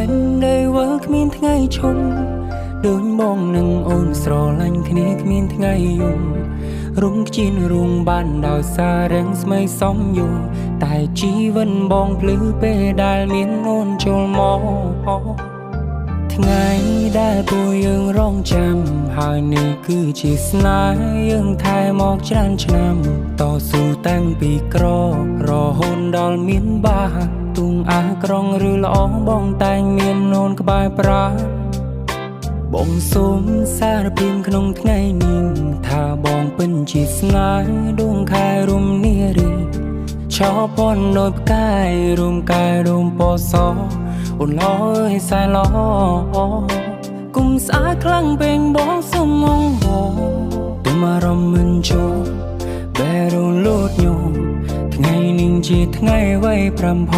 ននៅវើគ្មានថ្ងៃឈប់ដូចបងនឹងអូនស្រឡាញ់គ្នាគ្មានថ្ងៃយំរុំខ្ជិនរុងបានដោយសាររាំងស្មីសំយូរតែជីវិតបងភ្លឺពេលដែលមានអូនចូលមកថ្ងៃដែលពួកយើងរងចាំហើយនេះគឺជាស្នេហ៍យើងថែមកច្រើនឆ្នាំតស៊ូតាំងពីក្ររហូតដល់មានបាទុងអាក្រងឬល្អបងតែងមានអូនក្បែរប្រាបងសូមសារភាពក្នុងថ្ងៃនេះថាបងពិនជាស្នេហ៍ដួងខែរុំនារីឆោពនដោយផ្កាយរួមកាយរួមពណ៌សអូនល្អអើយសែឡគុំស្អាតខ្លាំងពេកបងសុំអងទុំអារម្មណ៍មិនចូលបែរលូតញោថ្ងៃនេះជាថ្ងៃវ័យ5ផង។